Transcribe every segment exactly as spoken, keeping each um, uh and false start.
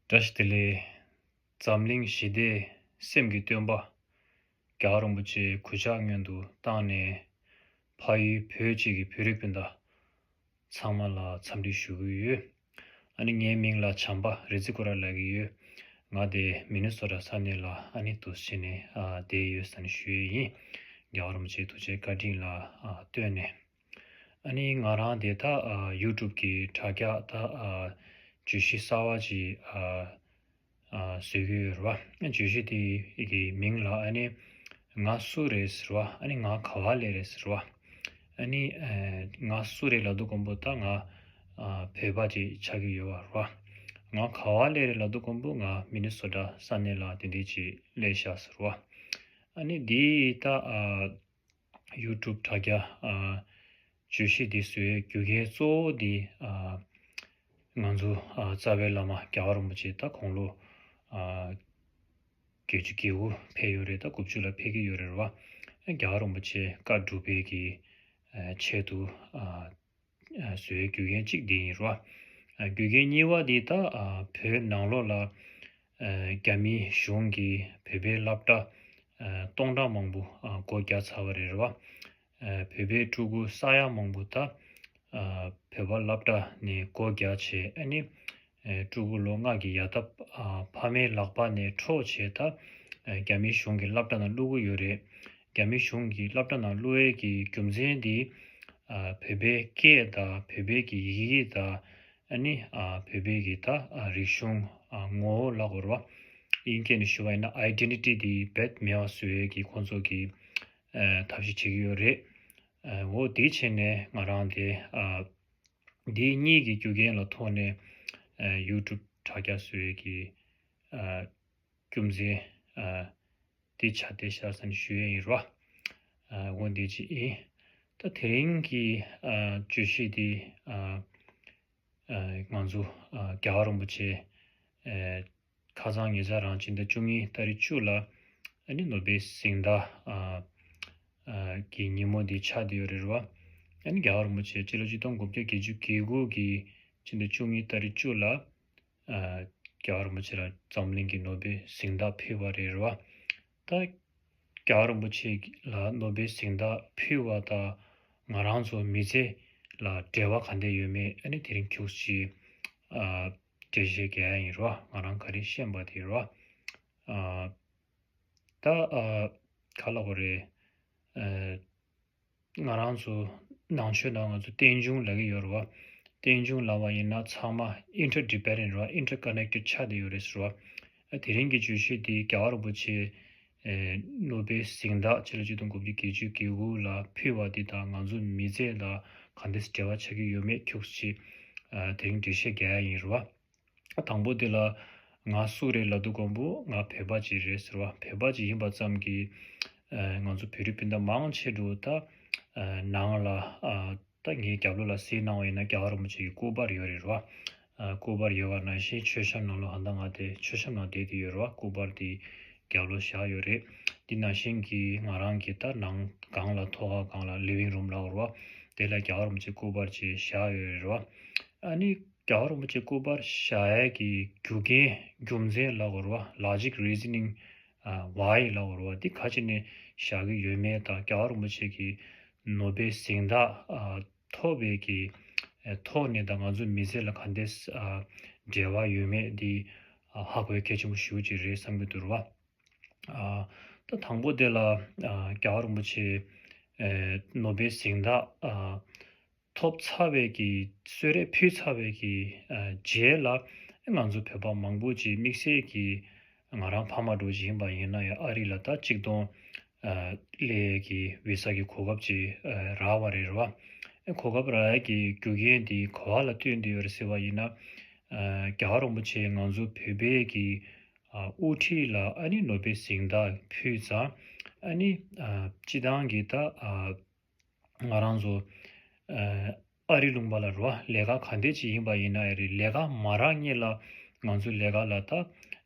བཀྲ་ཤིས་བདེ་ལེགས། འཛམ་གླིང་ཞི་བདེའི་སེམས་ཀྱི་སྟོན་པ། རྒྱལ་བ་རིན་པོ་ཆེ་གུས་ཕྱག་སྔོན་དུ་བཏང་ནས། ཕ་ཡུལ་བོད་སྤྱི་གི་བོད་རིགས་སྤུན་ཟླ་ཚང་མ་ལ་འཚམས་འདྲི་ཞུ་གི་ཡོད། ཨ་ནི་ངའི་མིང་ལ་བྱམས་པ་རེ་ཚེ་སྐོར་ར་ལབ་ཀྱི་ཡོད། ང་དེ་མི་ནི་སོ་ཊ་ས་གནས་ལ་ཨ་ནི་འདུག་སེ་བྱས་ནས་ཨ་བསྡད་ཡོད་ཟེར་ནས་ཞུ་ཡས་ཡིན། རྒྱལ་བ་རིན་པོ་ཆེའི་ཐུགས་རྗེ་བཀའ་དྲིན་ལ་ཨ་ལྟོས་ནས། ཨ་ནི་ང་རང་དེ་ད་ཨ་ཡུ་ཊུབ་ཀྱི་དྲ་རྒྱ་ད་ཨ་བརྗོད་གཞི་གསར་བ་ཅིག་ཨ་ཨ་བཟོ་གི་ཡོད་རེད་བ། བརྗོད་གཞི་དེ་གི་མིང་ལ་ཨ་ནི་ང་སུ་རེད་ཟེར་བ། ཨ་ནི་ང་ག་བ་ལས་རེད་ཟེར་བ། ཨ་ནི་ཨ་ང་སུ་རེད་ལབ་དུས་ཀོང་པོ་ད་ང་ཨ་བོད་པ་ཅིག་ཆགས་ཀྱི་ཡོད་བ་རེད་བ། ང་ག་བ་ལས་རེད་ལབ་དུས་ཀོང་པོ་ང་མི་ནི་སོ་ཊ་ས་གནས་ལ་དེ་འདྲས་ཅིག་སླེབས་ཤག་ཟེར་བ། ཨ་ནི་འདི་ད་ཨ་ཡུ་ཊུབ་དྲ་རྒྱ་ཨ་བརྗོད་གཞི་འདི་བཟོས་རྒྱུ་རྐྱེན་གཙོ་བོ་འདི་ཨ་ང་ཚོ་ཨ་རྩ་བའི་བླ་མ་རྒྱལ་བ་རིན་པོ་ཆེ་ད་དགུང་ལོ་ཨ་བརྒྱད་ཅུ་གྱ་དགུ་ཕེབས་ཡོད་རེད། ད་དགུ་བཅུ་ལ་ཕེབས་ཀྱི་ཡོད་རེད་བ། རྒྱལ་བ་རིན་པོ་ཆེ་བཀའ་སྒྲུབ་པའི་གི་ཨ་ཆེད་དུ་ཨ་བཟོས་རྒྱུ་རྐྱེན་གཅིག་འདི་ཡིན་རོ། ཨ་རྒྱུ་རྐྱེན་གཉིས་པ་འདི་ད་ཨ་བོད་ནང་ལོགས་ལ་ཨ་རྒྱ་མིའི་གཞུང་གིས་བོད་པའི་སློབ་གྲྭ་ཨ་སྟོང་ཕྲག་མང་པོ་ཨ་སྒོ་རྒྱག་ཚར་བ་རེད་རོ། ཨ་བོད་པའི་ཕྲུ་གུ་ས་ཡ་མང་པོ་ད་ཨ་བོད་པ་སློབ་གྲྭ་ནས་སྒོ་རྒྱག་བྱས། ཨ་ནི་ཨ་ཕྲུ་གུ་ལོ་ལྔ་གི་ཡར་ད་ཨ་ཕ་མའི་ལག་པ་ནས་འཕྲོག་བྱས་ད་ཨ་རྒྱ་མིའི་གཞུང་གི་སློབ་གྲྭ་ནང་བླུག་གི་ཡོད་རེད། རྒྱ་མི་གཞུང་གིས་སློབ་གྲྭ་ནང་བླུག་ཡས་ཀྱི་རྒྱུ་མཚན་འདི། ཨ་བོད་པའི་སྐད་དང་བོད་པའི་གི་ཡི་གེ་དང་། ཨ་ནི་ཨ་བོད་པའི་གི་ད་ཨ་རིག་གཞུང་ཨ་ངོ་བོ་ལབ་དགོས་རེད་བ། དབྱིན་སྐད་ནས་ཞུ་བ་ཡིན་ན་ཨའི་ཌེན་ཊི་ཊི་འདི་རྦད་མེད་པ་བཟོ་ཡས་ཀྱི་ཁོང་ཚོ་གི་ཨ་ཐབས་ཤེས་བྱེད་ཀྱི་ཡོད་རེད། ཨ་འོ་དེ་བྱས་ནས་ང་རང་དེ་ཨ་འདི་གཉིས་ཀྱི་རྒྱུ་རྐྱེན་ལ་ཐོགས་ནས་ཨ་ཡུ་ཊུབ་དྲ་རྒྱ་བཟོ་ཡས་ཀྱི་ཨ་རྒྱུ་མཚན་ཨ་འདི་ཆགས་བསྡད་ཤག་ཟེར་ནས་ཞུ་ཡས་ཡིན་རོ། ཨ་འོ་འདི་ཅིག་ཡིན། ད་དེ་རིང་གི་ཨ་བརྗོད་གཞི་འདི་ཨ་ཨ་ང་ཚོ་ཨ་རྒྱལ་བ་རིན་པོ་ཆེ་ཨ་ཁ་སང་ཉེ་ཆར་རང་སྤྱི་ཟླ་བཅུ་གཉིས་ཏ་རིག་བཅུ་ལ་ཨ་ནི་ནོ་བེལ་གཟེངས་རྟགས་ཨ་ཨ་གི་ཉིན་མོ་འདི་ཆགས་བསྡད་ཡོད་རེད་རོ། ཨ་ནི་རྒྱལ་བ་རིན་པོ་ཆེ་སྤྱི་ལོ་ཆིག་སྟོང་དགུ་བརྒྱ་བརྒྱད་ཅུ་གྱ་དགུ་གི་སྤྱི་ཟླ་བཅུ་གཉིས་ཏ་རིག་བཅུ་ལ། ཨ་རྒྱལ་བ་རིན་པོ་ཆེ་ལ་འཛམ་གླིང་གི་ནོ་བེལ་གཟེངས་རྟགས་ཕུལ་བ་རེད་རེད་བ། ད་རྒྱལ་བ་རིན་པོ་ཆེ་ལ་ནོ་བེལ་གཟེངས་རྟགས་ཕུལ་བ་དང་ང་རང་ཚོ་མི་ཚེ་ལ་འབྲེལ་བ་ག་འདྲ་ཡོད་མེད་ཨ་ནི་དེ་རིང་ཁྱུག་ཅིག་ཨ་འགྲེལ་བཤད་རྒྱག་ཡ་ཡིན་རེད་བ། ང་རང་ག་རེ་ཤེས་པ་དེ་རེད་བ། ཨ་ད་ཨ་ག་ལབ་དགོས་རེད། ཨ་ང་རང་ཚོ་ནང་ཆོས་ནང་ང་ཚོ་རྟེན་འབྱུང་ལབ་ཀྱི་ཡོད་རེད་བ། རྟེན་འབྱུང་ལབ་པ་ཡིན་ན་ཚང་མ་ཨིན་ཊར་ཌི་པེན་ཌེན་ཊི་རེད་བ། ཨིན་ཊར་ཀ་ནེག་ཊེཌ་ཆགས་བསྡད་ཡོད་རེད་ཟེར་བ། ཨ་དེ་རིང་གི་བརྗོད་གཞི་འདི་རྒྱལ་བ་རིན་པོ་ཆེ་ཨེ་ནོ་བེལ་གཟེངས་རྟགས་སྤྱི་ལོ་ཆིག་སྟོང་དགུ་བརྒྱ་བརྒྱད་ཅུ་གྱ་དགུ་ལ་ཕུལ་བ་འདི་དང་ང་ཚོ་མི་ཚེ་ལ་ག་འདྲ་འབྲེལ་བ་ཆགས་ཀྱི་ཡོད་མེད་ཁྱུག་ཅིག་ཨ་དེ་རིང་འགྲེལ་བཤད་རྒྱག་ཡ་ཡིན་རེད་བ། དང་པོ་དེ་ལ་ང་སུ་རེད་ལབ་དུས་ཀོང་པོ་ང་བོད་པ་ཅིག་རེད་ཟེར་བ། བོད་པ་ཅིག་ཡིན་པ་ཙམ་གྱིས་ཨ་ང་ཚོ་བོད་རིགས་སྤུན་ཟླ་མང་ཆེ་འགྲོ་ད་ཨ་ནང་ལ་ཨ་ད་ངའི་རྒྱབ་ལོགས་ལ་གཟིགས་གནང་བ་ཡིན་ན་རྒྱལ་བ་རིན་པོ་ཆེ་གི་སྐུ་པར་ཡོད་རེད་རོ། ཨ་སྐུ་པར་ཡོད་པ་ནང་བཞིན་མཆོད་བཤམས་ནང་ལོགས་ཧ་ད་ང་དེ་མཆོད་བཤམས་ནང་བསྡད་དེ་ཡོད་རེད་བ། སྐུ་པར་དེ་རྒྱབ་ལོགས་བཞག་ཡོད་རེད། འདི་ནང་བཞིན་གྱི་ང་རང་གི་ད་ནང་སྒང་ལ་ཐོག་ཁ་སྒང་ལ་ལི་ཝིང་རུམ་ལབ་དགོས་རེད་བ། དེ་ལ་རྒྱལ་བ་རིན་པོ་ཆེ་སྐུ་པར་ཅིག་བཞག་ཡོད་རེད་བ། ཨ་ནི་རྒྱལ་བ་རིན་པོ་ཆེ་སྐུ་པར་བཞག་ཡས་ཀྱི་རྒྱུ་རྐྱེན་རྒྱུ་མཚན་ལབ་དགོས་རེད་བ། ལོ་ཇིག་རི་ཛི་ནིང་ཨ་ཝའི་ལབ་དགོས་རེད་བ། འདི་ག་ཅི་ནས་བཞག་གི་ཡོད་མེད་དང་རྒྱལ་བ་རིན་པོ་ཆེ་གི་ནོ་བེལ་གཟེངས་རྟགས་ཨ་ཐོབ་པའི་གི་ཨ་ཐོག་ནས་དང་ང་ཚོ་མི་ཚེ་ལ་ག་འདྲས་ཨ་འབྲེལ་བ་ཡོད་མེད་འདི་ཨ་ཧ་གོ་ཡ་གལ་ཆེན་པོ་ཞེ་པོ་ཅིག་རེད་བསམ་གྱི་འདུག་རེད་བ། ཨ་ད་དང་པོ་དེ་ལ་ཨ་རྒྱལ་བ་རིན་པོ་ཆེ་ཨེ་ནོ་བེལ་གཟེངས་རྟགས་ཨ་ཐོབ་ཚར་བའི་གི་གསོལ་རས་ཕུལ་ཚར་བའི་གི་ཨ་རྗེས་ལ་ང་ཚོ་བོད་པ་མང་པོ་ཅིག་དམིགས་བསལ་གྱི་ང་རང་ཕ་མ་འདྲ་ཅིག་ཡིན་པ་ཡིན་ན་ཡང་ཨ་རི་ལ་ད་གཅིག་སྟོང་ཨ་སླེབས་ཀྱི་ཝི་ས་གི་གོ་སྐབས་ཅིག་ཨ་རག་པ་རེད་རེད་བ། ཨ་གོ་སྐབས་རག་ཡ་གི་རྒྱུ་རྐྱེན་འདི་ག་བ་ལ་ལྟོས་ཏེ་ཡོད་རེད་ཟེར་བ་ཡིན་ན། ཨ་རྒྱལ་བ་རིན་པོ་ཆེ་ང་ཚོ་བོད་པའི་གི་ཨ་དབུ་ཁྲིད་ལ་ཨ་ནི་ནོ་བེལ་གཟེངས་རྟགས་ཕུལ་ཙང་ཨ་ནི་ཨ་སྤྱི་བཏང་གི་ད་ཨ་ང་རང་ཚོ་ཨ་ཨ་རི་ལུང་པ་ལ་རེད་བ། ལས་ཀ་ག་འདྲས་ཅིག་ཡིན་པ་ཡིན་ན་ཡང་རེད། ལས་ཀ་མ་རག་སྔོན་ལ་ང་ཚོ་ལས་ཀ་ལ་ད་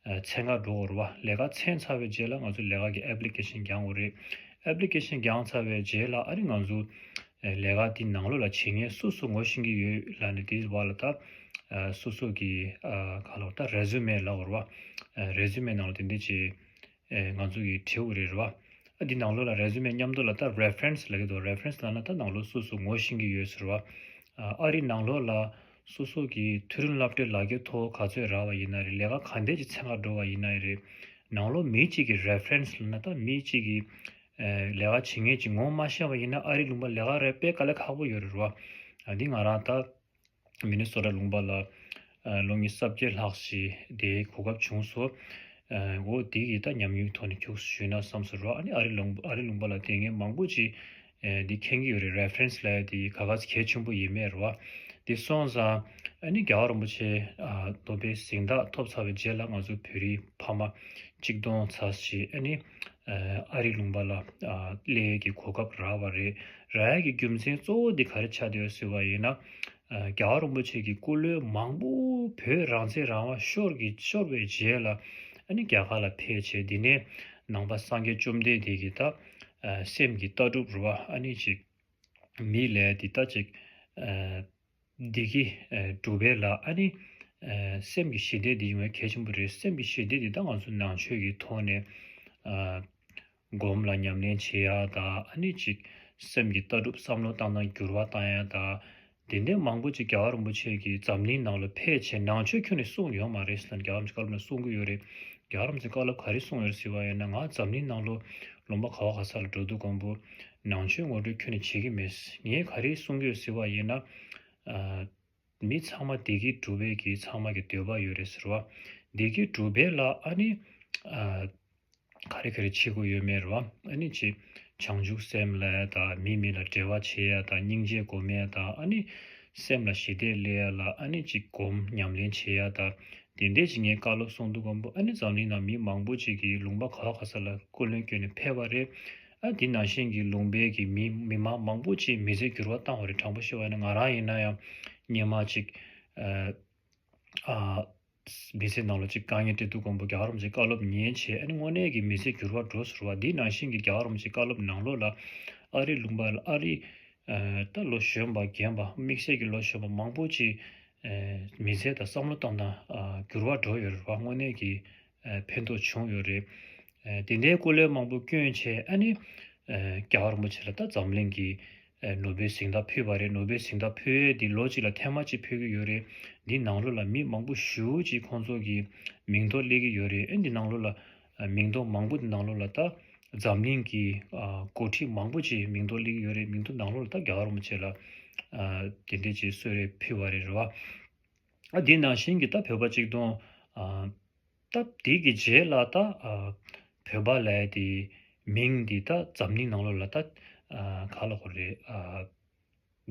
ཨ་འཚོལ་ག་འགྲོ་དགོས་རེད་བ། ལས་ཀ་འཚོལ་ཚར་བའི་རྗེས་ལ་ང་ཚོ་ལས་ཀ་གི་ཨེབ་ལི་ཀེ་ཤན་རྒྱག་དགོས་རེད། ཨེབ་ལི་ཀེ་ཤན་རྒྱག་ཚར་བའི་རྗེས་ལ་ཨ་ནི་ང་ཚོ་ ལས་ཀ་དེ་ནང་ལོགས་ལ་བྱེད་མཁན་སོ་སོ་ངོ་ཤེས་ཀྱི་ཡོད་ལབ་ནས། དེའི་བར་ལ་ད་སོ་སོ་གི་ག་ལབ་ད་resume་ལབ་དགོས་རེད་བ། resume་ནང་ལ་དེ་འདྲ་ཅིག་ང་ཚོ་གིས་བྲིས་དགོས་རེད་བ། ཨ་འདི་ནང་ལོགས་ལ་resume་མཉམ་དུ་ལ་ད་reference་ལབ་ཀྱི་འདུག reference་ལབ་ན་ད་ནང་ལོགས་སོ་སོ་ངོ་ཤེས་ཀྱི་ཡོད་ཟེར་བ། ཨ་རི་ནང་ལོགས་ལ་སོ་སོ་གི་མཐོ་རིམ་སློབ་གྲྭའི་ལག་འཁྱེར་ཐོག་ག་ཚོད་རག་པ་ཡིན་ན་རེད། ལས་ཀ་ག་འདྲས་ཀྱི་ཚན་ཁག་འགྲོ་བ་ཡིན་ན་རེད། ནང་ལོགས་མི་གཅིག་གི་reference་ལབ་ན་ད་མི་གཅིག་གི་ལས་ཀ་བྱེད་མཁན་གཅིག་ངོ་མ་ཤེས་པ་ཡིན་ན་ཨ་རི་ལུང་པ་ལས་ཀ་རག་དཔེ་དཀའ་ལས་ཁག་པོ་ཡོད་རེད་བ། ཨ་འདི་ང་རང་ད། མི་ནི་སོ་ཊ་ལུང་པ་ལ་ལོ་ཉི་ཤུ་རྩ་བརྒྱད་ལྷག་ཞིག་བསྡད་གོ་སྐབས་བྱུང་སོང་། འོ་དེ་གི་ད་ཉམས་མྱོང་ཐོག་ནས་ཁྱུག་ཙམ་ཞུས་ན་བསམ་སོང་ར། ཨ་ནི་ཨ་རི་ལུང་ཨ་རི་ལུང་པ་ལ་བསྡད་མཁན་མང་པོ་ཅིག་འདི་མཁྱེན་གྱི་ཡོད་རེད། reference་ལབ་ཡ་དེ་ག་ག་ཚོད་གལ་ཆེན་པོ་ཡིན་མེད་ར་བ། དེ་སོང་ཙང་ཨ་ནི་རྒྱལ་བ་རིན་པོ་ཆེ་ནོ་བེལ་གཟེངས་རྟགས་ཐོབ་ཚར་བའི་རྗེས་ལ་ང་ཚོ་བོད་རིགས་ཕ་མ་གཅིག་སྟོང་ཙམ་ཞིག་ཨ་ནི་ཨ་རི་ལུང་པ་ལ་སླེབས་ཡས་ཀྱི་གོ་སྐབས་རག་པ་རེད། རག་ཡས་ཀྱི་རྒྱུ་མཚན་གཙོ་བོ་འདི་ག་རེ་ཆགས་བསྡད་ཡོད་ཟེར་བ་ཡིན་ན། རྒྱལ་བ་རིན་པོ་ཆེ་གི་སྐུ་ལུས་མང་པོ་བོད་རང་བཙན་རང་དབང་ཤོར་གྱི་ཤོར་བའི་རྗེས་ལ་ཨ་ནི་རྒྱ་གར་ལ་ཕེབས་བྱས། འདི་ནས་ནང་པ་སངས་རྒྱས་བཅོམ་ལྡན་འདས་ཀྱི་ད་སེམས་ཀྱི་ལྟ་གྲུབ་རེད་བ། ཨ་ནི་ཅིག་མི་ལ་དེ་ལྟ་ཅིག་བདེ་སྐྱིད་སྒྲུབ་པའི་ལ་ཨ་ནི་སེམས་ཀྱི་ཞི་བདེ་འདི་ཡོང་བའི་གལ་ཆེན་པོ་རེད། སེམས་ཀྱི་ཞི་བདེ་འདི་ད་ང་ཚོ་ནང་ཆོས་ཀྱི་ཐོག་ནས། སྒོམ་ལ་ཉམས་ལེན་བྱེད་ཡ་དང་ཨ་ནི་ཅིག་སེམས་ཀྱི་ལྟ་གྲུབ་བསམ་བློ་བཏང་སྟངས་འགྱུར་བ་བཏང་ཡ་དང་དེ་འདྲའི་མང་པོ་ཅིག་རྒྱལ་བ་རིན་པོ་ཆེ་གིས་འཛམ་གླིང་ནང་ལ་ཕེབས་བྱས་ནང་ཆོས་ཁྱོན་ནས་གསུངས་ཡོད་མ་རེད་ཟེར་ན་རྒྱལ་བ་རིན་པོ་ཆེ་བཀའ་སློབ་ནང་གསུང་གི་ཡོད་རེད། རྒྱལ་བ་རིན་པོ་ཆེ་བཀའ་སློབ་ག་རེ་གསུངས་ཡོད་ཟེར་བ་ཡིན་ན། ང་འཛམ་གླིང་ནང་ལོ་ལུང་པ་ག་བ་ག་ས་ལ་འགྲོ་དུས་གོང་པོ་ནང་ཆོས་ངོ་སྤྲོད་ཁྱོན་ནས་བྱེད་ཀྱི་མེད། ངས་ག་རེ་གསུང་གི་ཡོད་ཟེར་བ་ཡིན་ན། མི་ཚང་མ་བདེ་སྐྱིད་སྒྲུབ་པའི་གི་ཚང་མ་གི་འདོད་པ་ཡོད་རེད་ཟེར་བ། བདེ་སྐྱིད་སྒྲུབ་པའི་ལ་ཨ་ནི། ག་རེ་ག་རེ་བྱེད་དགོས་ཡོད་མེད་རེད་བ། ཨ་ནི་ཅིག་བྱང་ཆུབ་སེམས་ལ་དང་མི་མི་ལ་འབྲེལ་བ་བྱེད་ཡ་དང་སྙིང་རྗེ་སྒོམ་ཡ་དང་ཨ་ནི་སེམས་ལ་ཞི་བདེ་སླེབས་ཡ་ལ་ཨ་ནི་ཅིག་སྒོམ་ཉམས་ལེན་བྱེད་ཡ་དང་དེ་འདྲས་ཅིག་ངས་བཀའ་སློབ་གསུང་དུས་གོང་པོ་ཨ་ནི་འཛམ་གླིང་ནང་མི་མང་པོ་ཅིག་གིས་ལུང་པ་ག་བ་ག་ས་ལ་སྐུ་ལས་བསྐྱོན་ནས་ཕེབས་པ་རེད། ཨ་འདི་ནང་བཞིན་གྱི་ལུང་པའི་གི་མི་མི་མང་མང་པོ་ཅིག་མི་ཚེ་འགྱུར་བ་བཏང་བ་རེད། དྲང་པོ་བཤད་པ་ཡིན་ན་ང་རང་ཡིན་ན་ཡང་སྔོན་མ་ཅིག་ཨ། མི་ཚེ་ནང་ལ་ཅིག་དཀའ་ངལ་འཕྲད་དུས་གོང་པོ་རྒྱལ་བ་རིན་པོ་ཆེའི་བཀའ་སློབ་ཉན་བྱས་ཨ་ནི་དངོས་གནས་ཀྱི་མི་ཚེ་འགྱུར་བ་འགྲོ་ཟེར་བ་འདི་ནང་བཞིན་གྱི་རྒྱལ་བ་རིན་པོ་ཆེའི་བཀའ་སློབ་ནང་ལོགས་ལ་ཨ་རི་ལུང་པ་ལ་ཨ་རི་ད་ལོ་གཞོན་པ་རྒན་པ་དམིགས་བསལ་གྱི་ལོ་གཞོན་པ་མང་པོ་ཅིག་མི་ཚེ་དང་བསམ་བློ་གཏོང་སྟངས་འགྱུར་བ་འགྲོ་ཡོད་རེད་བ། དངོས་གནས་ཀྱི་ཕན་ཐོགས་བྱུང་ཡོད་རེད། དེ་འདྲའི་སྐུ་ལས་མང་པོ་བསྐྱོན་བྱས་ཨ་ནི་རྒྱལ་བ་རིན་པོ་ཆེ་ལ་ད་འཛམ་གླིང་གི་ནོ་བེལ་གཟེངས་རྟགས་ཕུལ་བ་རེད། ནོ་བེལ་གཟེངས་རྟགས་ཕུལ་ཡས་འདི་ལོ་གཅིག་ལ་ཐེངས་མ་གཅིག་ཕུལ་གྱི་ཡོད་རེད། འདི་ནང་ལོགས་ལ་མི་མང་པོ་ཞེ་པོ་ཅིག་ཁོང་ཚོ་གི་མིང་ཐོ་སླེབས་ཀྱི་ཡོད་རེད། ཨེ་འདི་ནང་ལོགས་ལ་མིང་ཐོ་མང་པོ་འདི་ནང་ལོགས་ལ་ད་འཛམ་གླིང་གི་འགོ་ཁྲིད་མང་པོ་ཅིག་མིང་ཐོ་སླེབས་ཀྱི་ཡོད་རེད། མིང་ཐོ་ནང་ལོགས་ལ་ད་རྒྱལ་བ་རིན་པོ་ཆེ་ལ་དེ་འདྲས་ཅིག་གསོལ་རས་ཕུལ་བ་རེད་རེད་བ། ཨ་འདི་ནང་བཞིན་གྱི་ད་བོད་པ་གཅིག་སྟོང་ད་དེ་གི་རྗེས་ལ་ད་བོད་པ་ལབ་ཡ་དེ་མིང་འདི་ད་འཛམ་གླིང་ནང་ལོགས་ལ་ད་ག་ལབ་དགོས་རེད།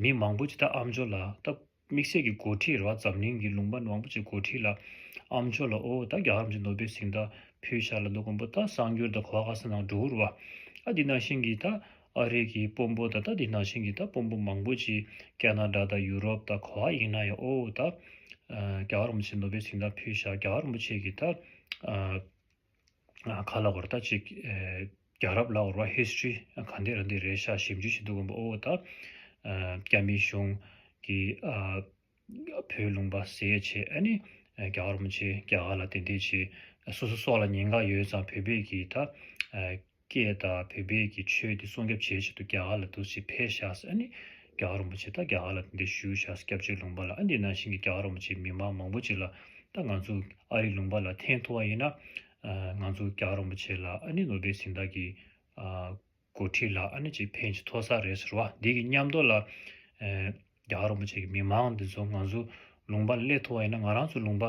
མི་མང་པོ་ཅིག་ད་ཨ་མཆོག་ལ་ད་དམིགས་བསལ་གྱི་འགོ་ཁྲིད་རེད་བ། འཛམ་གླིང་གི་ལུང་པ་མང་པོ་ཅིག་འགོ་ཁྲིད་ལ་ཨ་མཆོག་ལ་ཨོ་ད་རྒྱལ་བ་རིན་པོ་ཆེ་ནོ་བེལ་གཟེངས་རྟགས་ཕུལ་ཤག་ལབ་དུས་གོང་པོ་ད་གསར་འགྱུར་ད་ག་བ་ག་ས་ནང་འགྲོ་གི་རེད་བ། ཨ་འདི་ནང་བཞིན་གྱི་ད་ཨ་རི་གི་དཔོན་པོ་ད་ད་འདི་ནང་བཞིན་གྱི་ད་དཔོན་པོ་མང་པོ་ཅིག་ཀེ་ན་ཌ་དང་ཡུ་རོབ་ད་ག་བ་ཡིན་ན་ཡང་ཨོ་ད་རྒྱལ་བ་རིན་པོ་ཆེ་ནོ་བེལ་གཟེངས་རྟགས་ཕུལ་ཤག་རྒྱལ་བ་རིན་པོ་ཆེ་གི་ད་ག་ལབ་དགོས་རེད། ད་ཅིག་རྒྱལ་རབས་ལབ་དགོས་རེད་བ། ཧི་སི་ཊོ་རི་ག་འདི་ར་འདི་རེད་ཤག་ཞིབ་འཇུག་བྱེད་དུས་གོང་པོ་ཨོ་ད་རྒྱ་མི་གཞུང་གི་བོད་ལུང་པ་ཟེར་བྱས་ཨ་ནི་རྒྱལ་བ་རིན་པོ་ཆེ་རྒྱ་གར་ལ་དེ་འདྲས་བྱས་སོ་སོ་སྲོག་ལ་ཉེན་ཁ་ཡོད་ཙང་བོད་པའི་གི་ད་སྐད་དང་བོད་པའི་གི་ཆོས་དེ་སྲུང་སྐྱོབ་བྱེད་ཆེད་དུ་རྒྱ་གར་ལ་འདུག་སེ་ཕེབས་ཤག་ཟེར། ཨ་ནི་རྒྱ་གར་རིན་པོ་ཆེ་ད་རྒྱ་གར་ལ་དེ་འདྲས་བཞུགས་ཤག་སྐྱབས་བཅོལ་ལུང་པ་ལ། ཨ་འདི་ནང་བཞིན་གྱི་རྒྱ་གར་རིན་པོ་ཆེ་མི་མང་མང་པོ་ཅིག་ལ་ད་ང་ཚོ་ཨ་རི་ལུང་པ་ལ་འཐེན་ཐུབ་པ་ཡིན་ན་ང་ཚོ་རྒྱ་གར་རིན་པོ་ཆེ་ལ་ཨ་ནི་ནོ་བེལ་གཟེངས་རྟགས་ཀྱི་འགོ་ཁྲིད་ལ་ཨ་ནི་ཅིག་ཕན་ཅིག་ཐོགས་ས་རེད་ཟེར་བ། འདི་གི་མཉམ་དུ་ལ་རྒྱ་གར་རིན་པོ་ཆེ་གི་མི་མང་འདི་ཚོ་ང་ཚོ་ལུང་པ་ལ་སླེབས་ཐུབ་པ་ཡིན་ན་ང་རང་ཚོ་ལུང་པ་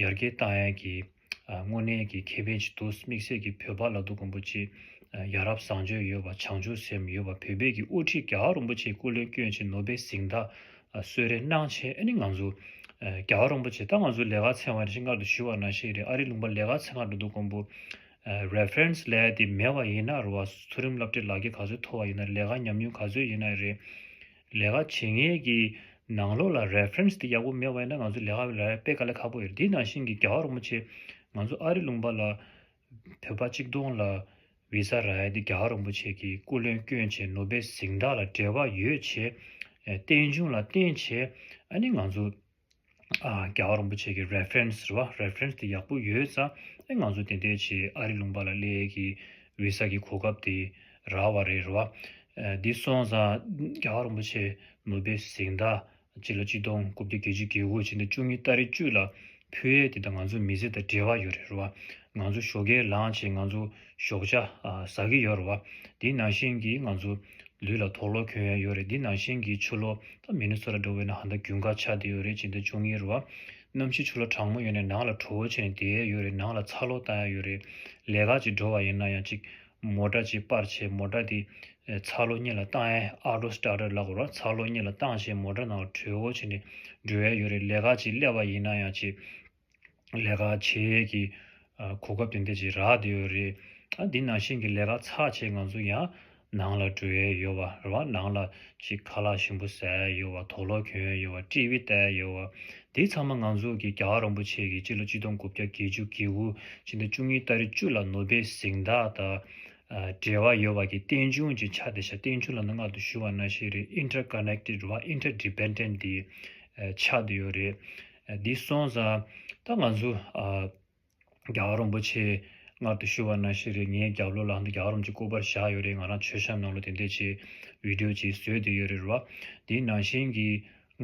ཡར་རྒྱས་བཏང་ཡས་ཀྱི་དངོས་གནས་ཀྱི་ཁེ་ཕན་ཅིག་འདུག་དམིགས་བསལ་གྱི་བོད་པ་ལབ་དུས་གོང་པོ་ཅིག་ཡ་རབས་བཟང་སྤྱོད་ཡོད་པ་བྱང་ཆུབ་སེམས་ཡོད་པ་བོད་པའི་གི་དབུ་ཁྲིད་རྒྱ་གར་རིན་པོ་ཆེ་སྐུ་ལས་བསྐྱོན་ཅིག་ནོ་བེལ་གཟེངས་རྟགས་གསོལ་རས་གནང་བྱས་ཨ་ནི་ང་ཚོ་རྒྱ་གར་རིན་པོ་ཆེ་ད་ང་ཚོ་ལས་ཀ་འཚོལ་བ་ནང་བཞིན་སྔར་དུ་ཞུས་པ་ནང་བཞིན་རེད། ཨ་རི་ལུང་པ་ལས་ཀ་འཚོལ་ག་འགྲོ་དུས་གོང་པོ་reference་ལབ་ཡ་དེ་མེད་པ་ཡིན་ན་རེད་བ། མཐོ་རིམ་སློབ་གྲྭའི་ལག་འཁྱེར་ག་ཚོད་ཐོབ་པ་ཡིན་ན་ལས་ཀ་ཉམས་མྱོང་ག་ཚོད་ཡིན་ན་རེད། ལས་ཀ་བྱེད་མཁན་གྱི་ནང་ལོགས་ལ་reference་དེ་ཡག་པོ་མེད་པ་ཡིན་ན་ང་ཚོ་ལས་ཀ་ལ་དཔེ་དཀའ་ལས་ཁག་པོ་ཡོད་རེད། དེ་ནང་བཞིན་གྱི་རྒྱལ་བ་རིན་པོ་ཆེ་ང་ཚོ་ཨ་རི་ལུང་པ་ལ་བོད་པ་གཅིག་སྟོང་ལ་ བི་ས་རག་ཡ་དེ་རྒྱལ་བ་རིན་པོ་ཆེ་གི་སྐུ་ལས་བསྐྱོན་བྱས་ནོ་བེལ་གཟེངས་རྟགས་ལ་འབྲེལ་བ་ཡོད་བྱས། ཨེ་རྟེན་འབྱུང་ལ་བརྟེན་བྱས། ཨ་ནི་ང་ཚོ་ཨ་རྒྱལ་བ་རིན་པོ་ཆེ་གི་རེ་ཕེ་རེན་སི་རེད་བ། རེ་ཕེ་རེན་སི་དེ་ཡག་པོ་ཡོད་ཙང་ཨེ་ང་ཚོ་དེ་འདྲས་བྱས་ཨ་རི་ལུང་པ་ལ་སླེབས་ཡས་ཀྱི་བི་ས་གི་གོ་སྐབས་དེ་རག་པ་རེད་རེད་བ། ཨེ་འདི་སོང་ཙང་རྒྱལ་བ་རིན་པོ་ཆེ་ནོ་བེལ་གཟེངས་རྟགས་སྤྱི་ལོ་གཅིག་སྟོང་དགུ་བརྒྱ་བརྒྱད་ཅུ་གྱ་དགུ་ཕྱི་ཟླ་བཅུ་གཉིས་ཏ་རིག་བཅུ་ལ་ཕུལ་ཡས་དེ་དང་ང་ཚོ་མི་ཚེ་དང་འབྲེལ་བ་ཡོད་རེད་རེད་བ། ང་ཚོ་ཞོགས་ཀས་ལངས་བྱས་ང་ཚོ་ཞོགས་ཇ་ཨ་ཟ་གི་ཡོད་རེད་བ། དེ་ནང་བཞིན་གྱི་ང་ཚོ་ལུས་ལ་དུག་ལོག་གྱོན་ཡས་ཡོད་རེད། དེ་ནང་བཞིན་གྱི་ཆུ་ལོག་ད་མི་ནི་སོ་ཊ་འདྲ་བོ་ཡིན་ན་ཧ་ད་དགུན་ཁ་ཆགས་བསྡད་ཡོད་རེད། ཕྱི་ཟླ་བཅུ་གཉིས་རེད་བ། གནམ་གཤིས་ཆུ་ལོག་གྲང་མོ་ཡོད་ནས་ནང་ལ་དྲོ་པོ་བྱས་ནས་བསྡད་ཡས་ཡོད་རེད། ནང་ལ་ཚ་གློག་བཏང་ཡས་ཡོད་རེད། ལས་ཀ་ཅིག་འགྲོ་བ་ཡིན་ན་ཡང་ཅིག་མོ་ཊ་ཅིག་སྤར་བྱས་མོ་ཊ་དེ་ཚ་གློག་གཉིས་ལ་བཏང་ཡས་ཨོ་ཊོ་སི་ཊར་ཊར་ལབ་དགོས་རེད་བ། ཚ་གློག་གཉིས་ལ་བཏང་བྱས་མོ་ཊ་ནང་ལ་དྲོ་པོ་བྱས་ནས་འགྲོ་ཡས་ཡོད་རེད། ལས་ཀ་ཅིག་སླེབས་པ་ཡིན་ན་ཡང་ཅིག་ལས་ཀ་བྱེད་ཡས་ཀྱི་ཨ་གོ་སྐབས་དེ་འདྲ་ཅིག་རག་བསྡད་ཡོད་རེད། ཨ་འདི་ནང་བཞིན་གྱི་ལས་ཀ་ཚར་བྱས་ང་ཚོ་ཡང་ནང་ལ་འགྲོ་ཡས་ཡོད་པ་རེད་བ། ནང་ལ་ཅིག་ཁ་ལག་ཞིམ་པོ་ཟ་ཡས་ཡོད་པ། དུག་ལོག་གྱོན་ཡས་ཡོད་པ། ཊི་ཝི་ལྟ་ཡས་ཡོད་པ། དེ་ཚང་མ་ང་ཚོ་གི་རྒྱལ་བ་རིན་པོ་ཆེ་གི་སྤྱི་ལོ་གཅིག་སྟོང་དགུ་བརྒྱ་བརྒྱད་ཅུ་གྱ་དགུ་ཕྱི་ཟླ་བཅུ་གཉིས་ཏ་རིག་བཅུ་ལ་ནོ་བེལ་གཟེངས་རྟགས་དང་ཨ་འབྲེལ་བ་ཡོད་པ་གི་རྟེན་འབྱུང་ཅིག་ཆགས་བསྡད་ཤག་རྟེན་འབྱུང་ལབ་ན་སྔར་དུ་ཞུས་པ་ནང་བཞིན་རེད། ཨིན་ཊར་ཀ་ནེག་ཊེཌ་རེད་བ། ཨིན་ཊར་ཌི་པེན་ཌེན་ཊི་དེ་ཨ་ཆགས་བསྡད་ཡོད་རེད། ཨ་འདི་སོང་ཙང་ད་ང་ཚོ་ཨ་རྒྱལ་བ་རིན་པོ་ཆེ་སྔར་དུ་ཞུས་པ་ནང་བཞིན་རེད། ངའི་རྒྱབ་ལོགས་ལ་ཧ་ད་རྒྱལ་བ་རིན་པོ་ཆེ་སྐུ་པར་བཞག་ཡོད་རེད། ང་རང་མཆོད་བཤམས་ནང་ལོགས་དེ་འདྲས་ཅིག་བི་ཌི་ཡོ་ཅིག་བཟོས་བསྡད་ཡོད་རེད་རེད་བ། དེ་ནང་བཞིན་གྱི་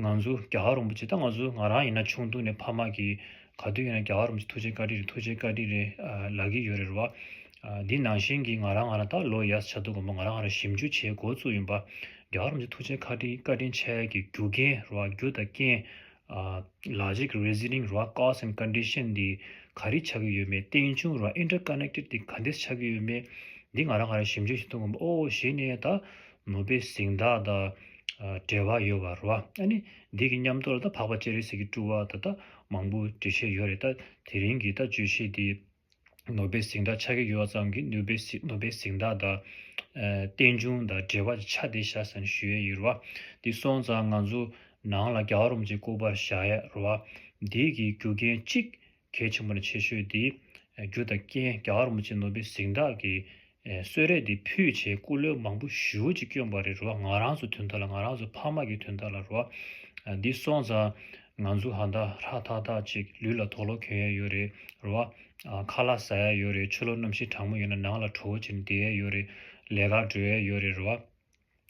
ང་ཚོ་རྒྱལ་བ་རིན་པོ་ཆེ་ད་ང་ཚོ་ང་རང་ཡིན་ན་ཆུང་དུས་ནས་ཕ་མ་གིས་ག་དུས་ཡིན་ན་རྒྱལ་བ་རིན་པོ་ཆེ་ཐུགས་རྗེ་བཀའ་དྲིན་རེད། ཐུགས་རྗེ་བཀའ་དྲིན་རེད་ཨ་ལབ་ཀྱི་ཡོད་རེད་རེད་བ། ཨ་དེ་ནང་བཞིན་གྱི་ང་རང་ང་རང་ད་ལོ་ཡར་ཆགས་དུས་སྒང་པོ་ང་རང་ང་རང་ཞིབ་འཇུག་བྱེད་འགོ་བཙུགས་ཡིན་པ། རྒྱལ་བ་རིན་པོ་ཆེ་ཐུགས་རྗེ་བཀའ་དྲིན་བཀའ་དྲིན་ཆེ་ཡ་གི་རྒྱུ་རྐྱེན་རེད་བ། རྒྱུ་དང་རྐྱེན་ཨ་ལོ་ཇིག་རི་ཛི་ནིང་རེད་བ། ཀོ་ཛི་ཨེན་ཌི་ཀོན་ཌི་ཤན་འདི་ག་རེ་ཆགས་ཀྱི་ཡོད་མེད། རྟེན་འབྱུང་རེད་བ། ཨིན་ཊར་ཀ་ནེག་ཊེཌ་འདི་ག་འདྲས་ཆགས་ཀྱི་ཡོད་མེད། འདི་ང་རང་ང་རང་ཞིབ་འཇུག་བྱེད་དུས་སྒང་པོ་ཨོ་གཞི་ནས་ད་ནོ་བེལ་གཟེངས་རྟགས་དང་ཨ་འབྲེལ་བ་ཡོད་པ་རེད་བ། ཨ་ནི་འདི་གི་མཉམ་དུ་ལ་ད་འཕགས་པ་སྤྱན་རས་གཟིགས་ཀྱི་སྤྲུལ་པ་ད་ད་མང་པོ་འགྲེལ་བཤད་ཡོད་རེད། ད་དེ་རིང་གི་ད་བརྗོད་གཞི་འདི་ནོ་བེལ་གཟེངས་རྟགས་ཆགས་ཀྱི་ཡོད་ཙང་གི་ནོ་བེལ་གཟེངས་ནོ་བེལ་གཟེངས་རྟགས་དང་ཨ་རྟེན་འབྱུང་དང་འབྲེལ་བ་ཆགས་བསྡད་ཤག་ཟེར་ནས་ཞུ་ཡས་ཡོད་རེད་བ། འདི་སོང་ཙང་ང་ཚོ་ནང་ལ་རྒྱལ་བ་རིན་པོ་ཆེ་སྐུ་པར་བཞག་ཡས་རེད་བ། འདི་གི་རྒྱུ་རྐྱེན་གཅིག་གལ་ཆེན་པོ་ནས་ཆེ་ཤོས་དེ་རྒྱུ་དང་རྐྱེན་རྒྱལ་བ་རིན་པོ་ཆེ་ནོ་བེལ་གཟེངས་རྟགས་ཀྱི་གསོལ་རས་དེ་ཕུལ་བྱས་སྐུ་ལས་མང་པོ་ཞེ་པོ་ཅིག་བསྐྱོན་པ་རེད་རེད་བ། ང་རང་ཚོ་དོན་དག་ལ་ང་རང་ཚོ་ཕ་མ་གི་དོན་དག་ལ་རེད་བ། འདི་སོང་ཙང་ང་ཚོ་ཧ་ད་ཧྲ་ཐག་ཐག་ཅིག་ལུས་ལ་དུག་ལོག་གྱོན་ཡས་ཡོད་རེད་རེད་བ། ཁ་ལག་ཟ་ཡས་ཡོད་རེད། ཕྱི་ལོགས་གནམ་གཤིས་གྲང་མོ་ཡོད་ན་ནང་ལ་དྲོ་པོ་བྱས་ནས་བསྡད་ཡས་ཡོད་རེད། ལས་ཀ་འགྲོ་ཡས་ཡོད་རེད་རེད་བ།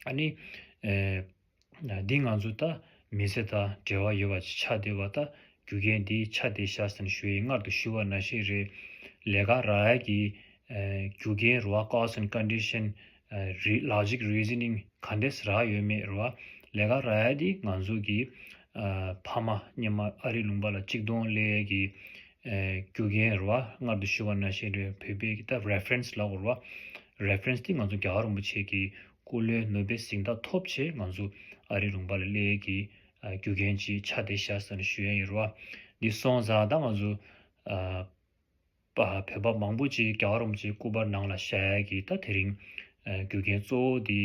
ཨ་ནི། ཨེ། འདི་ང་ཚོ་ད་མི་ཚེ་དང་འབྲེལ་བ་ཡོད་པ་ཅིག་ཆགས་བསྡད་པ་ད་རྒྱུ་རྐྱེན་འདི་ཆགས་བསྡད་ཤག་ཟེར་ནས་ཞུ་ཡིན། སྔར་དུ་ཞུ་བ་ནང་བཞིན་རེད། ལས་ཀ་རག་ཡ་གི་ཨེ་རྒྱུ་རྐྱེན་རེད་བ། ཀོ་ཛི་ཨེན་ཌི་ཀོན་ཌི་ཤན་ཨེ་རི་ལོ་ཇིག་རི་ཛི་ནིང་ག་འདྲས་རག་ཡོད་མེད་རེད་བ། ལས་ཀ་རག་ཡ་འདི་ང་ཚོ་གི་ཨ་ཕ་མ་སྔོན་མ་ཨ་རི་ལུང་པ་ལ་གཅིག་སྟོང་སླེབས་ཡ་གི་ཨེ་རྒྱུ་རྐྱེན་རེད་བ། སྔར་དུ་ཞུ་བ་ནང་བཞིན་རེད། བོད་པའི་ད་རེ་ཕེ་རེན་སི་ལབ་དགོས་རེད་བ། རེ་ཕེ་རེན་སི་དེ་ང་ཚོ་རྒྱལ་བ་རིན་པོ་ཆེ་གི་སྐུ་ལས་ནོ་བེལ་གཟེངས་རྟགས་ཐོབ་བྱས་ང་ཚོ་ཨ་རི་ལུང་པ་ལ་སླེབས་ཀྱི་ཨ་རྒྱུ་རྐྱེན་ཅིག་ཆགས་བསྡད་ཤག་ཟེར་ནས་ཞུ་ཡས་ཡིན་རེད་བ། འདི་སོང་ཙང་ད་ང་ཚོ་ཨ་བོད་པ་མང་པོ་ཅིག་རྒྱལ་བ་རིན་པོ་ཆེའི་སྐུ་པར་ནང་ལ་བཞག་ཡས་ཀྱི་ད་དེ་རིང་ཨ་རྒྱུ་རྐྱེན་གཙོ་བོ་དེ་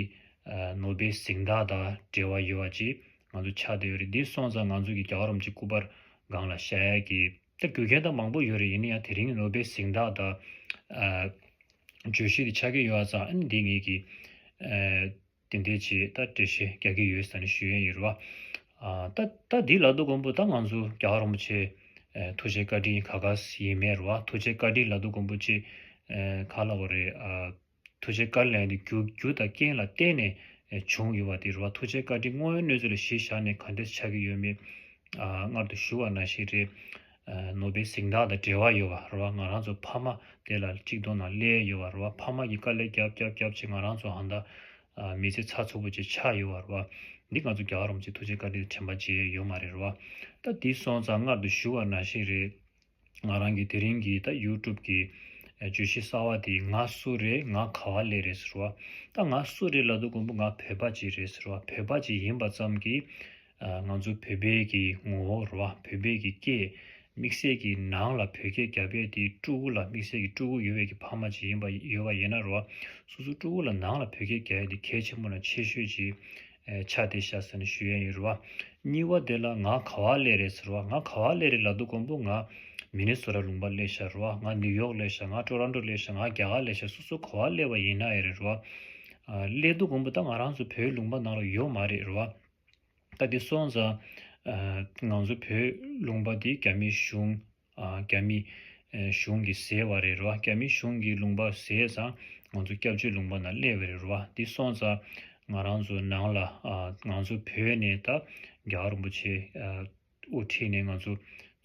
ཨ་ནོ་བེལ་གཟེངས་རྟགས་དང་འབྲེལ་བ་ཡོད་པ་ཅིག་ང་ཚོ་ཆགས་བསྡད་ཡོད་རེད། འདི་སོང་ཙང་ང་ཚོ་གི་རྒྱལ་བ་རིན་པོ་ཆེའི་སྐུ་པར་སྒང་ལ་བཞག་ཡས་ཀྱི་ད་རྒྱུ་རྐྱེན་ད་མང་པོ་ཡོད་རེད། ཡིན་ན་ཡང་དེ་རིང་ནོ་བེལ་གཟེངས་རྟགས་དང་ཨ་བརྗོད་གཞི་དེ་ཆགས་ཀྱི་ཡོད་ཙང་ཨ་ནི་འདི་ངེད་ཀྱིས་ཨ་དེ་འདྲའི་ཅིག་ད་འགྲེལ་བཤད་རྒྱག་གི་ཡོད་ཟེར་ནས་ཞུ་ཡས་ཡོད་རེད་བ། ཨ་ད་ད་འདི་ལབ་དུས་སྒང་པོ་ད་ང་ཚོ་རྒྱལ་བ་རིན་པོ་ཆེ་ཨ་ཐུགས་རྗེ་བཀའ་དྲིན་ག་ག་ཡིན་མེད་རེད་བ། ཐུགས་རྗེ་བཀའ་དྲིན་ལབ་དུས་སྒང་པོ་ཅིག་ཨ་ག་ལབ་དགོས་རེད། ཨ་ཐུགས་རྗེ་བཀའ་ལན་དེ་རྒྱུ་རྒྱུ་དང་རྐྱེན་ལ་བརྟེན་ནས་བྱུང་ཡོད་པ་དེ་རེད་བ། ཐུགས་རྗེ་བཀའ་དྲིན་དངོས་ཡོད་གནས་ཚུལ་ལ་གཞི་བཞག་ནས་ག་འདྲས་ཆགས་ཀྱི་ཡོད་མེད་ཨ་སྔར་དུ་ཞུ་བ་ནང་བཞིན་རེད། ཨ་ནོ་བེལ་གཟེངས་རྟགས་དང་འབྲེལ་བ་ཡོད་པ་རེད་བ། ང་རང་ཚོ་ཕ་མ་དེ་ལ་གཅིག་སྟོང་ནང་སླེབས་ཡོད་པ་རེད་བ། ཕ་མ་གིས་དཀའ་ལས་རྒྱབ་རྒྱབ་རྒྱབ་བྱས་ང་རང་ཚོ་ཧ་ད་ཨ་མི་ཚེ་ཚགས་ཚུད་པོ་ཅིག་ཆགས་ཡོད་པ་རེད་བ། འདི་ང་ཚོ་རྒྱལ་བ་རིན་པོ་ཆེ་ཐུགས་རྗེ་བཀའ་དྲིན་དྲན་པ་བརྗེད་ཡོད་མ་རེད་རེད་བ། ད་འདི་སོང་ཙང་སྔར་དུ་ཞུ་བ་ནང་བཞིན་རེད། ང་རང་གི་དེ་རིང་གི་ད་ཡུ་ཊུབ་གི་ཨ་བརྗོད་གཞི་གསར་པ་དེ་ང་སུ་རེད། ང་ག་བ་ལས་རེད་ཟེར་བ། ད་ང་སུ་རེད་ལབ་དུས་སྒང་པོ་ང་བོད་པ་ཅིག་རེད་ཟེར་བ། བོད་པ་ཅིག་ཡིན་པ་ཙམ་གྱིས་ཨ་ང་ཚོ་བོད་པའི་གི་ངོ་བོ་རེད་བ། བོད་པའི་གི་སྐད། དམིགས་བསལ་གྱི་ནང་ལ་བོད་སྐད་རྒྱབ་ཡས་དེ་ཕྲུ་གུ་ལ་དམིགས་བསལ་གྱི་ཕྲུ་གུ་ཡོད་པའི་གི་ཕ་མ་ཅིག་ཡིན་པ་ཡོད་པ་ཡིན་ན་རེད་བ། སོ་སོ་ཕྲུ་གུ་ལ་ནང་ལ་བོད་སྐད་རྒྱག་ཡས་དེ་གལ་ཆེན་པོ་ནང་ཆེ་ཤོས་ཅིག་ཨེ་ཆགས་བསྡད་ཤག་ཟེར་ནས་ཞུ་ཡས་ཡིན་རེད་བ། གཉིས་པ་དེ་ལ་ང་ག་བ་སླེབས་རེད་ཟེར་བ། ང་ག་བ་སླེབས་རེད་ལབ་དུས་སྒང་པོ་ང་ མི་ནི་སོ་ཊ་ལུང་པ་སླེབས་ཤག་རེད་བ། ང་ནིའུ་ཡོག་སླེབས་ཤག་ང་ཊོ་རོན་ཊོ་སླེབས་ཤག་ང་རྒྱ་གར་སླེབས་ཤག་སོ་སོ་ག་བ་སླེབས་པ་ཡིན་ན་ཡང་རེད་རེད་བ། ཨ་སླེབས་དུས་དགོང་པོ་ད་ང་རང་ཚོ་བོད་ལུང་པ་ནང་ལ་ཡོད་མ་རེད་རེད་བ། ད་དེ་སོང་ཙང་ཨ་ང་ཚོ་བོད་ལུང་པ་དེ་རྒྱ་མི་གཞུང་ཨ་རྒྱ་མི་ཨ་གཞུང་གིས་བཟས་པ་རེད་རེད་བ། རྒྱ་མི་གཞུང་གིས་ལུང་པ་བཟས་ཙང་ང་ཚོ་སྐྱབས་བཅོལ་ལུང་པ་ནང་སླེབས་པ་རེད་རེད་བ། དེ་སོང་ཙང་ང་རང་ཚོ་ནང་ལ་ཨ་ང་ཚོ་བོད་ནས་ད་རྒྱལ་བ་རིན་པོ་ཆེ་ཨ་དབུ་ཁྲིད་ནས་ང་ཚོ་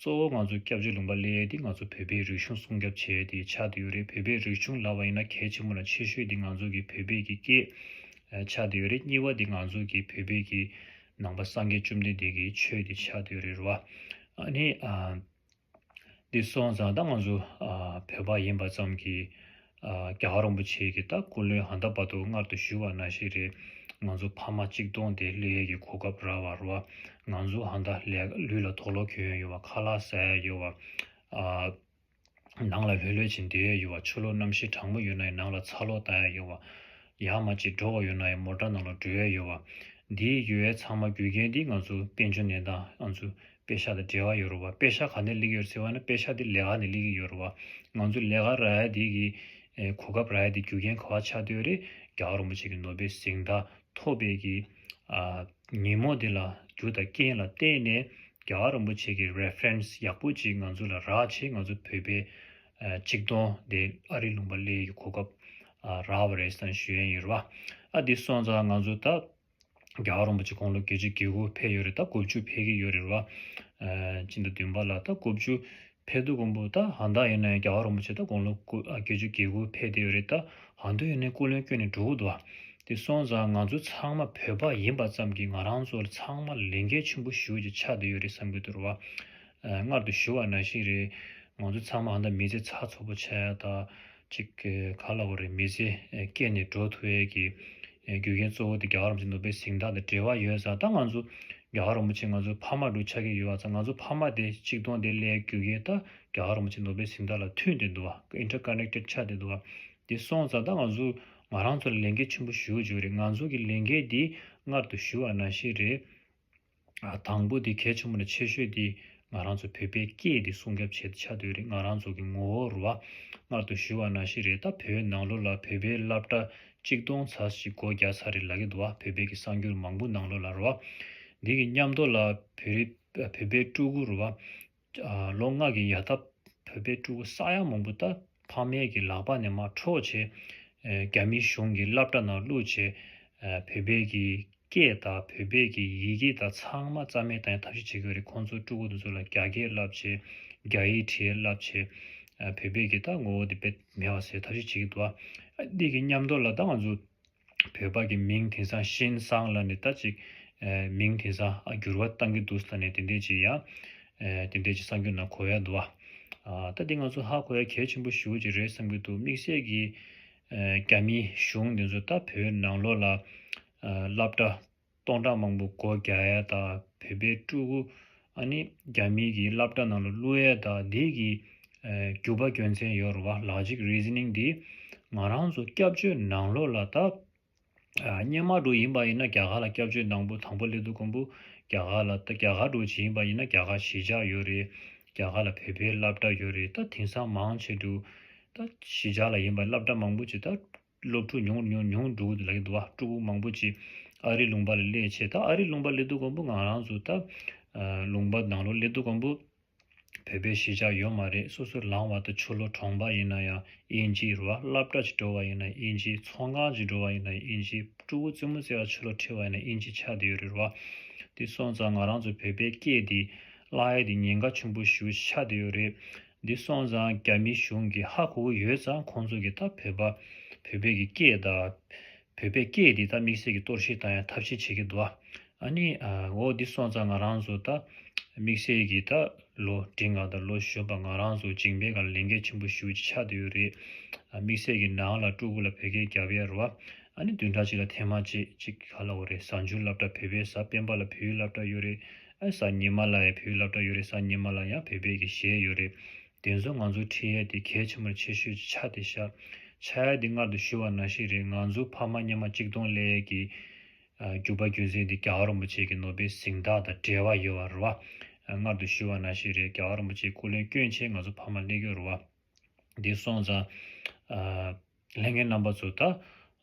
གཙོ་བོ་ང་ཚོ་སྐྱབས་བཅོལ་ལུང་པ་སླེབས་ཡས་དེ་ང་ཚོ་བོད་པའི་རིག་གཞུང་སྲུང་སྐྱོབ་བྱེད་ཡས་དེ་ཆགས་བསྡད་ཡོད་རེད། བོད་པའི་རིག་གཞུང་ལབ་པ་ཡིན་ན་གལ་ཆེན་པོ་ལ་ཆེ་ཤོས་དེ་ང་ཚོ་གི་བོད་པའི་གི་སྐད་ཨ་ཆགས་བསྡད་ཡོད་རེད། གཉིས་པ་དེ་ང་ཚོ་གི་བོད་པའི་གི་ནང་པ་སངས་རྒྱས་བཅོམ་ལྡན་འདས་ཀྱི་ཆོས་དེ་ཆགས་བསྡད་ཡོད་རེད་རེད་བ། ཨ་ནི་ཨ་འདི་སོང་ཙང་ད་ང་ཚོ་ཨ་བོད་པ་ཡིན་པ་ཙམ་གྱིས་ཨ་རྒྱལ་བ་རིན་པོ་ཆེ་གི་ད་སྐུ་ལུས་ཧ་ད་བར་དུ་སྔར་དུ་ཞུ་བ་ནང་བཞིན་རེད། ང་ཚོ་ཕ་མ་གཅིག་སྟོང་དེ་སླེབས་ཡས་ཀྱི་གོ་སྐབས་རག་པ་རེད་བ། ང་ཚོ་ཧ་ད་ལས་ལུས་ལ་དུག་ལོག་གྱོན་ཡས་ཡོད་བ། ཁ་ལག་ཟ་ཡས་ཡོད་བ། ཨ་ནང་ལ་ལྷོད་ལྷོད་ཅིག་བསྡད་ཡས་ཡོད་བ། ཆུ་ལོག་གནམ་གཤིས་གྲང་མོ་ཡོད་ན་ཡང་ནང་ལ་ཚ་ལོག་བཏང་ཡས་ཡོད་བ། ཡར་མར་ཅིག་འགྲོ་བ་ཡོད་ན་ཡང་མོ་ཊ་ནང་ལ་འགྲོ་ཡས་ཡོད་བ། འདི་ཡོད་ཡས་ཚང་མ་རྒྱུ་རྐྱེན་འདི་ང་ཚོ་དཔལ་འབྱོར་གནས་སྟངས་ང་ཚོ་པེ་ཤག་དང་འབྲེལ་བ་ཡོད་རེད་བ། པེ་ཤག་ག་ནས་སླེབས་ཀྱི་ཡོད་ཟེར་བ་ན་པེ་ཤག་འདི་ལས་ཀ་ནས་སླེབས་ཀྱི་ཡོད་རེད་བ། ང་ཚོ་ལས་ཀ་རག་ཡས་འདི་གི་ཨེ་གོ་སྐབས་རག་ཡས་འདི་རྒྱུ་རྐྱེན་ག་བ་ཆགས་བསྡད་ཡོད་རེད། རྒྱལ་བ་རིན་པོ་ཆེ་གི་ནོ་བེལ་གཟེངས་རྟགས་ཐོབ་པའི་གི་ཨ་ཉིན་མོ་འདི་ལ་རྒྱུ་དང་རྐྱེན་ལ་བརྟེན་ནས་རྒྱལ་བ་རིན་པོ་ཆེ་གི་རེ་ཕེ་རེན་སི་ཡག་པོ་ཅིག་ང་ཚོ་ལ་རག་བྱས་ང་ཚོ་བོད་པའི་ཨ་གཅིག་སྟོང་དེ་ཨ་རི་ལུང་པ་སླེབས་ཡས་གོ་སྐབས་ཨ་རག་པ་རེད་ཟེར་ཞུ་ཡས་ཡིན་རེད་བ། ཨ་འདི་སོང་ཙང་ང་ཚོ་ད་རྒྱལ་བ་རིན་པོ་ཆེ་དགུང་ལོ་བརྒྱད་ཅུ་གྱ་དགུ་ཕེབས་ཡོད་རེད། ད་དགུ་བཅུ་ཕེབས་ཀྱི་ཡོད་རེད་བ། ཨ་སྤྱི་ཟླ་བདུན་པ་ལ་ད་དགུ་བཅུ་ཕེབས་དུས་དགོང་པོ་ད་ཧ་ད་ཡིན་ན་ཡང་རྒྱལ་བ་རིན་པོ་ཆེ་ད་དགུང་ལོ་དགུ་ཨ་བརྒྱད་ཅུ་གྱ་དགུ་ཕེབས་བསྡད་ཡོད་རེད། ད་ཧ་ད་ཡིན་ན་སྐུ་ལས་བསྐྱོན་ནས་འགྲོ་གི་འདུག་བ། དེ་སོང་ཙང་ང་ཚོ་ཚང་མ་བོད་པ་ཡིན་པ་ཙམ་གྱིས་ང་རང་ཚོ་ལ་ཚང་མ་ལས་འགན་ཆེན་པོ་ཞེ་པོ་ཅིག་ཆགས་བསྡད་ཡོད་རེད་བསམ་གྱི་འདུག་རེད་བ། ཨ་སྔར་དུ་ཞུ་བ་ནང་བཞིན་རེད། ང་ཚོ་ཚང་མ་ཧ་ད་མི་ཚེ་ཚགས་ཚུད་པོ་བྱས་ཡ་ད་ཅིག་ག་ལབ་དགོས་རེད། མི་ཚེ་སྐྱེལ་ནས་འགྲོ་ཐུབ་ཡས་ཀྱི་རྒྱུ་རྐྱེན་གཙོ་བོ་དེ་རྒྱལ་བ་རིན་པོ་ཆེ་ནོ་བེལ་གཟེངས་རྟགས་དང་འབྲེལ་བ་ཡོད་ཙང་། ད་ང་ཚོ་རྒྱལ་བ་རིན་པོ་ཆེ་ང་ཚོ་ཕ་མ་འདྲ་ཆགས་ཀྱི་ཡོད་པ་ཙང་། ང་ཚོ་ཕ་མ་དེ་གཅིག་སྟོང་དེ་སླེབས་རྒྱུ་རྐྱེན་ད་རྒྱལ་བ་རིན་པོ་ཆེ་ནོ་བེལ་གཟེངས་རྟགས་ལ་མཐུན་བསྡད་འདུག་བ། ཨིན་ཊར་ཀ་ནེག་ཊེཌ་ཆགས་བསྡད་འདུག་བ། དེ་སོང་ཙང་ད་ང་ཚོ་ང་རང་ཚོ་ལ་ལས་འགན་ཆེན་པོ་ཞེ་པོ་ཅིག་ཡོད་རེད། ང་ཚོ་གི་ལས་འགན་དེ་སྔར་དུ་ཞུ་བ་ནང་བཞིན་རེད། ཨ་དང་པོ་དེ་གལ་ཆེན་པོ་ནས་ཆེ་ཤོས་དེ་ང་རང་ཚོ་བོད་པའི་སྐད་དེ་སྲུང་སྐྱོབ་བྱེད་ཆགས་བསྡད་ཡོད་རེད། ང་རང་ཚོ་གི་ངོ་བོ་རེད་བ། སྔར་དུ་ཞུ་བ་ནང་བཞིན་རེད། ད་བོད་ནང་ལོགས་ལ་བོད་པའི་སློབ་གྲྭ་གཅིག་སྟོང་ཙམ་ཞིག་སྒོ་རྒྱག་ཚར་རེད་ལབ་ཀྱི་འདུག་བ། བོད་པའི་གི་གསར་འགྱུར་མང་པོ་ནང་ལོགས་ལ་རེད་བ། འདི་གི་མཉམ་དུ་ལ་བོད་རིགས་བོད་པའི་ཕྲུ་གུ་རེད་བ། ཨ་ལོ་ལྔ་གི་ཡར་ད་བོད་པའི་ཕྲུ་གུ་ས་ཡ་མང་པོ་ད་ཕ་མའི་གི་ལག་པ་ནས་མར་འཕྲོག་བྱས། ཨ་རྒྱ་མི་གཞུང་གི་སློབ་གྲྭ་ནང་བླུགས་བྱས། ཨ་བོད་པའི་གི་སྐད་དང་བོད་པའི་གི་ཡི་གེ་དང་ཚང་མ་རྩ་མེད་བཏང་ཡ་ཐབས་ཤེས་བྱེད་ཀྱི་ཡོད་རེད། ཁོང་ཚོ་ཕྲུ་གུ་དེ་ཚོ་ལ་རྒྱ་སྐད་བསླབ་བྱས། རྒྱ་ཡིག་བྲིས་བསླབ་བྱས། ཨ་བོད་པའི་གི་ད་ངོ་བོ་དེ་དཔེ་མེད་པ་བཟོ་ཡ་ཐབས་ཤེས་བྱེད་ཀྱི་འདུག་ཨ་འདི་གི་མཉམ་དུ་ལ་ད་ང་ཚོ་བོད་པ་གི་མིང་དེང་སང་ཤིན་སང་ལབ་ནས་ད་ཅིག་ཨ་མིང་དེང་སང་ཨ་འགྱུར་བ་བཏང་གི་འདུག་ལབ་ནས་དེ་འདྲས་ཅིག་ཡང་ཨ་དེ་འདྲས་ཅིག་གསར་འགྱུར་ནང་གོ་ཡ་འདུག་བ། ཨ་ད་འདི་ང་ཚོ་ཧ་གོ་ཡ་གལ་ཆེན་པོ་ཞེ་པོ་ཅིག་རེད་བསམ་གྱི་འདུག་དམིགས་བསལ་གྱིས་ཨ་རྒྱ་མིའི་གཞུང་འདི་ཚོ་ད་བོད་ནང་ལོགས་ལ་ཨ་སློབ་གྲྭ་སྟོང་ཕྲག་མང་པོ་སྒོ་རྒྱག་ཡ་དང་། བོད་པའི་ཕྲུ་གུ་ཨ་ནི་རྒྱ་མིའི་གི་སློབ་གྲྭ་ནང་ལ་བླུག་ཡ་དང་། འདི་གི་ཨ་རྒྱུ་བ་རྒྱུ་མཚན་ཡོད་རེད་བ། ལོ་ཇིག་རི་ཛི་ནིང་འདི་ང་རང་ཚོ་སྐྱབས་བཅོལ་ནང་ལོགས་ལ་ད་ཨ་སྔོན་མ་འདྲ་ཡིན་པ་ཡིན་ན་རྒྱ་གར་ལ་སྐྱབས་བཅོལ་ནང་པོ་དང་པོ་སླེབས་དུས་དགོང་པོ་རྒྱ་གར་ལ་ད་རྒྱ་གར་འདྲ་ཅིག་ཡིན་པ་ཡིན་ན་རྒྱ་གར་གཞིས་ཆགས་ཡོད་རེད། རྒྱ་གར་ལ་བོད་པའི་སློབ་གྲྭ་ཡོད་རེད། ད་དེང་སང་མང་ཆེ་འདྲ་ད་གཞིས་ཆགས་ལ་ཡིན་པ་སློབ་གྲྭ་མང་པོ་ཅིག་ད་སློབ་ཕྲུག་ཉུང་ཉུང་ཉུང་འགྲོ་གི་འདུག་ལབ་ཀྱི་འདུག་བ། ཕྲུ་གུ་མང་པོ་ཅིག་ཨ་རི་ལུང་པ་ལ་སླེབས་བྱས། ད་ཨ་རི་ལུང་པ་སླེབས་དུས་དགོང་པོ་ང་རང་ཚོ་ད་ཨ་ལུང་པ་ནང་ལོགས་སླེབས་དུས་དགོང་པོ་བོད་པའི་གཞིས་ཆགས་ཡོད་མ་རེད། སོ་སོ་ལངས་པ་དང་ཕྱི་ལོགས་གྲོང་པ་ཡིན་ན་ཡང་དབྱིན་ཇི་རེད་བ། སློབ་གྲྭ་ཅིག་འགྲོ་བ་ཡིན་ན་དབྱིན་ཇི། ཚོང་ཁང་ཅིག་འགྲོ་བ་ཡིན་ན་དབྱིན་ཇི། ཕྲུ་གུ་རྩེད་མོ་རྩེ་བ་ཕྱི་ལོགས་ཁྲིད་པ་ཡིན་ན་དབྱིན་ཇི་ཆགས་བསྡད་ཡོད་རེད་བ། དེ་སོང་ཙང་ང་རང་ཚོ་བོད་པའི་སྐད་འདི་བརླག་ཡ་དེ་ཉེན་ཁ་ཆེན་པོ་ཞེ་པོ་ཆགས་བསྡད་ཡོད་རེད། འདི་སོང་ཙང་རྒྱ་མི་གཞུང་གིས་ཧ་གོ་གི་ཡོད་ཙང་ཁོང་ཚོ་གིས་ད་བོད་པ་བོད་པའི་གི་སྐད་དང་། བོད་པའི་སྐད་འདི་ད་དམིགས་བསལ་གྱི་གཏོར་བཤིག་བཏང་ཡ་ཐབས་ཤེས་བྱེད་ཀྱི་འདུག་ཨ་ནི་ཨ་འོ་འདི་སོང་ཙང་ང་རང་ཚོ་ད་དམིགས་བསལ་གྱི་ད་ལོ་འབྲིང་བ་དང་ལོ་གཞོན་པ་ང་རང་ཚོ་འཇིག་པའི་སྒང་ལ་ལས་འགན་ཆེན་པོ་ཞེ་པོ་ཅིག་ཆགས་བསྡད་ཡོད་རེད། ཨ་དམིགས་བསལ་གྱི་ནང་ལ་ཕྲུ་གུ་ལ་བོད་སྐད་རྒྱབ་ཡ་རེད་བ། ཨ་ནི་བདུན་ཕྲག་གཅིག་ལ་ཐེངས་མ་གཅིག་ཅིག་ག་ལབ་དགོས་རེད། གཟའ་མཇུག་སློབ་གྲྭ་བོད་པའི་གཟའ་སྤེན་པ་ལ་བོད་ཡིག་སློབ་གྲྭ་ཡོད་རེད། ཨ་གཟའ་ཉི་མ་ལ་ཡང་བོད་ཡིག་སློབ་གྲྭ་ཡོད་རེད། གཟའ་ཉི་མ་ལ་ཡང་བོད་པའི་གི་གཞས་ཡོད་རེད། དེ་ཚོ་ང་ཚོ་ཁྲིད་ཡས་དེ་གལ་ཆེན་པོ་ཆེ་ཤོས་ཆགས་བསྡད་ཤག་ཆགས་ཡས་དེ་སྔར་དུ་ཞུ་བ་ནང་བཞིན་རེད། ང་ཚོ་ཕ་མ་སྔོན་མ་གཅིག་སྟོང་སླེབས་ཡས་ཀྱི་ཨ་རྒྱུ་བ་རྒྱུ་མཚན་དེ་རྒྱལ་བ་རིན་པོ་ཆེ་གི་ནོ་བེལ་གཟེངས་རྟགས་དང་འབྲེལ་བ་ཡོད་པ་རེད་བ། སྔར་དུ་ཞུས་པ་ནང་བཞིན་རེད། རྒྱལ་བ་རིན་པོ་ཆེའི་སྐུ་ལས་བསྐྱོན་བྱས་ང་ཚོ་ཕ་མ་སླེབས་ཡོད་རེད་བ། འདི་སོང་ཙང་། ཨ། ལྷན་རྒྱས་རྣམ་པ་ཚོ་ད།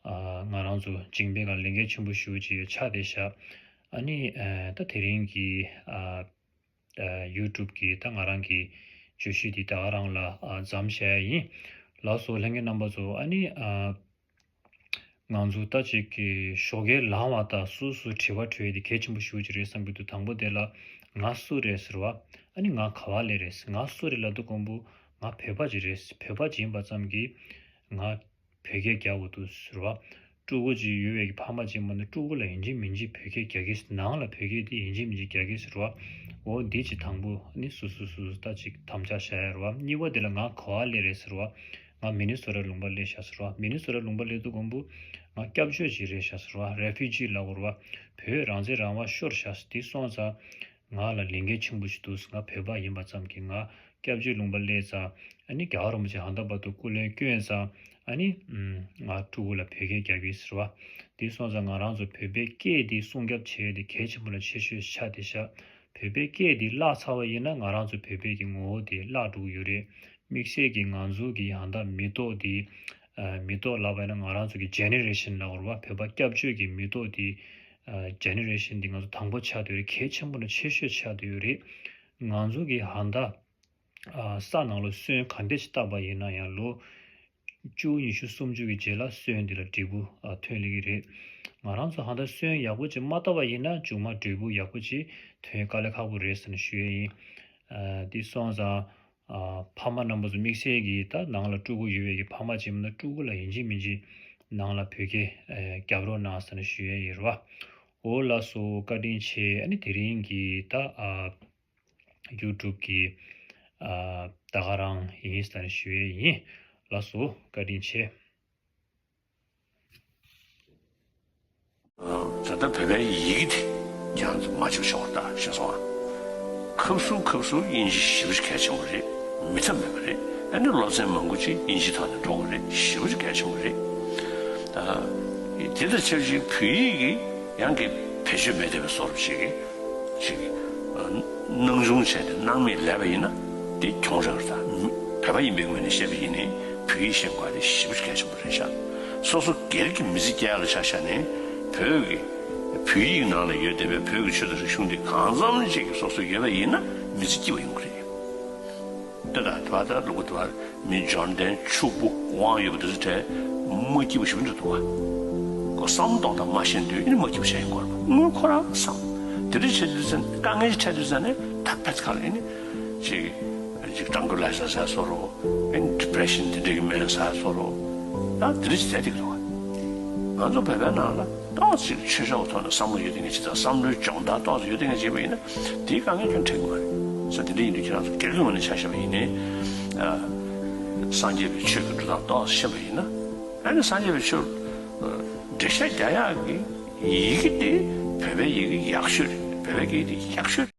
ཨ། ང་རང་ཚོ་ཇིང་པའི་སྒང་ལས་འགན་ཆེན་པོ་ཞེ་པོ་ཅིག་ཡོད་ཆགས་བསྡད་ཤག་ཨ་ནི། ཨ། ད་དེ་རིང་གི། ཨ། ཨ། ཡུ་ཊུབ་གི་ད་ང་རང་གི་བརྗོད་གཞི་འདི་ད་ག་རང་ལ། ཨ། མཚམས་བཞག་ཡ་ཡིན། ལགས་སོ། ལྷན་རྒྱས་རྣམ་པ་ཚོ། ཨ་ནི། ཨ། ང་ཚོ་ད་ཅིག་གི་ཞོགས་ཀས་ལངས་པ་དང་སོ་སོ་དྲི་བ་དྲི་ཡ་དེ་གལ་ཆེན་པོ་ཞེ་པོ་ཅིག་རེད་བསམ་གྱི་འདུག་དང་པོ་དེ་ལ་ང་སུ་རེད་ཟེར་བ། ཨ་ནི་ང་ག་བ་ལས་རེད། ང་སུ་རེད་ལབ་དུས་ཙམ་པ་ང་བོད་པ་ཅིག་རེད། བོད་པ་ཅིག་ཡིན་པ་ཙམ་གྱིས་ང་བོད་སྐད་རྒྱག་དགོས་འདུག་ཟེར་བ། སྤྲུལ་སྐུ་ཅིག་ཡོད་པའི་གི་ཕ་མ་ཅིག་མ་ནི་སྤྲུལ་སྐུ་ལ་ཡིན་གཅིག་མིན་གཅིག་བོད་སྐད་རྒྱག་གི། ནང་ལ་བོད་སྐད་དེ་ཡིན་གཅིག་མིན་གཅིག་རྒྱག་གི་ཟེར་བ། འོ་འདི་ཅིག་དང་པོ་ནི་སོ་སོ་སོ་སོ་ད་ཅིག་དམ་བཅའ་བཞག་ཡ་རེད་བ། གཉིས་པ་དེ་ལ་ང་ག་བ་ལས་རེད་ཟེར་བ། ང་མི་ནི་སོ་ཊ་ལུང་པ་སླེབས་ཤག་ཟེར་བ། མི་ནི་སོ་ཊ་ལུང་པ་སླེབས་དུས་ཙམ་པ་ང་སྐྱབས་བཅོལ་ཅིག་རེད་ཤག་ཟེར་བ། རེ་ཕུ་ཇི་ལབ་དགོས་རེད་བ། བོད་རང་བཙན་རང་དབང་ཤོར་ཤག་དེ་སོང་ཙང་ང་ལ་ལས་འགན་ཆེན་པོ་ཞིག་འདུག་ང་བོད་པ་ཡིན་པ་ཙམ་གྱིས་ང་སྐྱབས་བཅོལ་ལུང་པ་སླེབས་ཙང་། ཨ་ནི་རྒྱལ་བ་རིན་པོ་ཆེ་ཧང་ད་བར་དུ་སྐུ་ལས་བསྐྱོན་ཙང་། ཨ་ནི་ང་སྤྲུལ་སྐུ་ལ་བོད་སྐད་རྒྱག་གི་ཟེར་བ། དེ་སོང་ཙང་ང་རང་ཚོ་བོད་པའི་སྐད་དེ་སྲུང་སྐྱོབ་བྱེད་ཡ་དེ་གལ་ཆེན་པོ་ལ་ཆེ་ཤོས་ཆགས་བསྡད་ཤག་བོད་པའི་སྐད་དེ་བརླག་ཚར་བ་ཡིན་ན་ང་རང་ཚོ་བོད་པའི་གི་ངོ་བོ་དེ་བརླག་འགྲོ་གི་ཡོད་རེད། དམིགས་བསལ་གྱིས་ང་ཚོ་གི་ཡང་དག་མི་ཐོག་དེ། ཨ། མི་ཐོག་ལབ་པ་ཡིན་ན་ང་རང་ཚོ་གི་ཇེ་ནེ་རེ་ཤན་ལབ་དགོས་རེད་བ། བོད་པ་སྐྱབས་བཅོལ་གྱི་མི་ཐོག་དེ། ཨ། ཇེ་ནེ་རེ་ཤན་དེ་ང་ཚོ་དང་པོ་ཆགས་བསྡད་ཡོད་རེད། གལ་ཆེན་པོ་ནས་ཆེ་ཤོས་ཆགས་བསྡད་ཡོད་རེད། ང་ཚོ་གི་ཡང་དག་ཨ། ས་ནང་ལ་སོན་ག་འདྲ་ཞིག་བཏབ་པ་ཡིན་ན་ཡང་ལོ་བཅུ་ཉི་ཤུ་སུམ་ཅུ་གི་རྗེས་ལ་སོན་དེ་ལ་འབྲས་བུ། ཨ། ཐོན་སླེབས་ཀྱི་རེད། ང་རང་ཚོ་ཧང་ད་སོན་ཡག་པོ་ཅིག་མ་བཏབ་པ་ཡིན་ན་མཇུག་མ་འབྲས་བུ་ཡག་པོ་ཅིག་ཐོན་དཀའ་ལས་ཁག་པོ་རེད་ཟེར་ནས་ཞུ་ཡས་ཡིན། ཨ། དེ་སོང་ཙང་། ཨ། ཕ་མ་རྣམ་པ་ཚོ་དམིགས་བསལ་གྱིས་ད་ནང་ལ་སྤྲུལ་སྐུ་ཡོད་པའི་གི་ཕ་མ་ཅིག་མིན་ན་སྤྲུལ་སྐུ་ལ་ཡིན་གཅིག་མིན་གཅིག་ནང་ལ་བོད་སྐད། ཨ། རྒྱབ་རོགས་གནང་ཟེར་ནས་ཞུ་ཡས་ཡིན་རེད་བ། འོ་ལགས་སོ། བཀའ་དྲིན་ཆེ། ཨ་ནི་དེ་རིང་གི་ད། ཨ། ཡུ་ཊུབ་གི། ཨ། ད་ག་རང་ཡིན་ཟེར་ཞུ་ཡས་ཡིན། ལགས་སོ། བཀའ་དྲིན་ཆེ། ད་ལྟ་བོད་པའི་ཡི་གེ་དེ་ཀྱང་མ་བརྗེད་ཆོག་ད་ཤེས་སོང་ཨ། ཁབ་སུ་ཁབ་སུ་དབྱིན་ཇི་ཞེ་པོ་ཅིག་གལ་ཆེན་པོ་རེད། མི་ཐབས་མེད་པ་རེད། ཨ་ནི་སློབ་ཚན་མང་པོ་ཅིག་དབྱིན་ཇིའི་ཐོག་ནས་འགྲོ་དགོས་རེད། ཞེ་པོ་ཅིག་གལ་ཆེན་པོ་རེད། ད་དེ་དང་ཆབས་ཅིག་བོད་ཡིག་གི་ཡང་གི་བེད་སྤྱོད་མེད་བསྡད་པའི་བཟོ་འདྲ་ཅིག་ཅིག་སྣང་ཆུང་བྱས་ཏེ་སྣང་མེད་ལབ་པ་ཡིན་ན་དེ་གྱོང་རག་རེད། ད་བོད་པ་ཡིན་པའི་ངོས་ནས་བཤད་པ་ཡིན་ནའི་བོད་ཡིག་ཤེས་དགོས་པ་དེ་ཞེ་པོ་ཅིག་གལ་ཆེན་པོ་རེད་ཤག་སོ་སོ་སྒེར་གྱི་མི་ཚེ་སྐྱེལ་ཡག་ལ་ཆ་བཞག་ནས་བོད་ཀྱི་བོད་ཡིག་ནང་ལ་ཡོད་བསྡད་པའི་བོད་ཀྱི་ཆོས་དང་རིག་གཞུང་འདི་གང་འཚམ་ཅིག་སོ་སོ་ཡོད་པ་ཡིན་ན་མི་ཚེ་སྐྱིད་པ་ཡོང་གི་རེད། དེ་ལ་དེ་བ་ད་ལུག་དེ་བ་མི་འབྱོར་ལྡན་ཕྱུག་པོ་དབང་ཡོད་པ་དེ་ཚོ་གྲས་མ་སྐྱིད་པ་ཞིག་མི་འདུག་དུ་བ། ཁོ་བསམ་བློ་གཏོང་སྟངས་མ་ཤེས་དུས་ཨ་ནི་མ་སྐྱིད་པ་བྱས་ཡོང་གི་རེད་པ། དངུལ་ཁོ་རང་བསམ། དེ་འདྲ་བྱས་དུས་ཙང་དཀའ་ངལ་ཅིག་འཕྲད་དུས་ཙང་ནས་ད་ཕེད་ཁ་ལ་ཨ་ནི་ཅིག་ཅིག་ཊང་ཀུ་ལའི་ཛར་ཟ་བཟོ་འདྲ། ཨ་ནི་ཌི་པི་རེ་ཤན་དེ་འདྲ་གི་སྨན་ཟ་བཟོ་འདྲ། ད་དེ་འདྲ་ཅིག་བྱས་བསྡད་ཀྱི་འདུག་བ། ང་ཚོ་བོད་པའི་ནང་ལ་ཏོག་ཙམ་ཆོས་ཕྱོགས་ཀྱི་ཐོག་ནས་བསམ་བློ་ཡོད་བསྡད་མཁན་ཅིག་དང་བསམ་བློའི་སྦྱོང་བརྡར་ཏོག་ཙམ་ཡོད་བསྡད་མཁན་ཅིག་ཡིན་པ་ཡིན་ན་དེའི་དཀའ་ངལ་ཁྱོན་འཕྲད་ཀྱི་མ་རེད་ཟེར། དེ་འདྲ་ཡིན་དུས་ཁྱེད་རང་ཚོ་སྒེར་གྱི་ངོས་ནས་ཆ་བཞག་པ་ཡིན་ནའི། ཨ། སངས་རྒྱས་པའི་ཆོས་ཀྱི་འགྲོ་སྟངས་ཏོག་ཙམ་ཤེས་པ་ཡིན་ན། ཨ་ནི་སངས་རྒྱས་པའི་ཆོས་འགྲེལ་བཤད་རྒྱག་ཡག་གི་ཡི་གེ་དེ་བོད་པའི་ཡི་གེ་ཡག་ཤོས་རེད། བོད་པའི་སྐད་ཡིག་དེ་ཡག་ཤོས་རེད།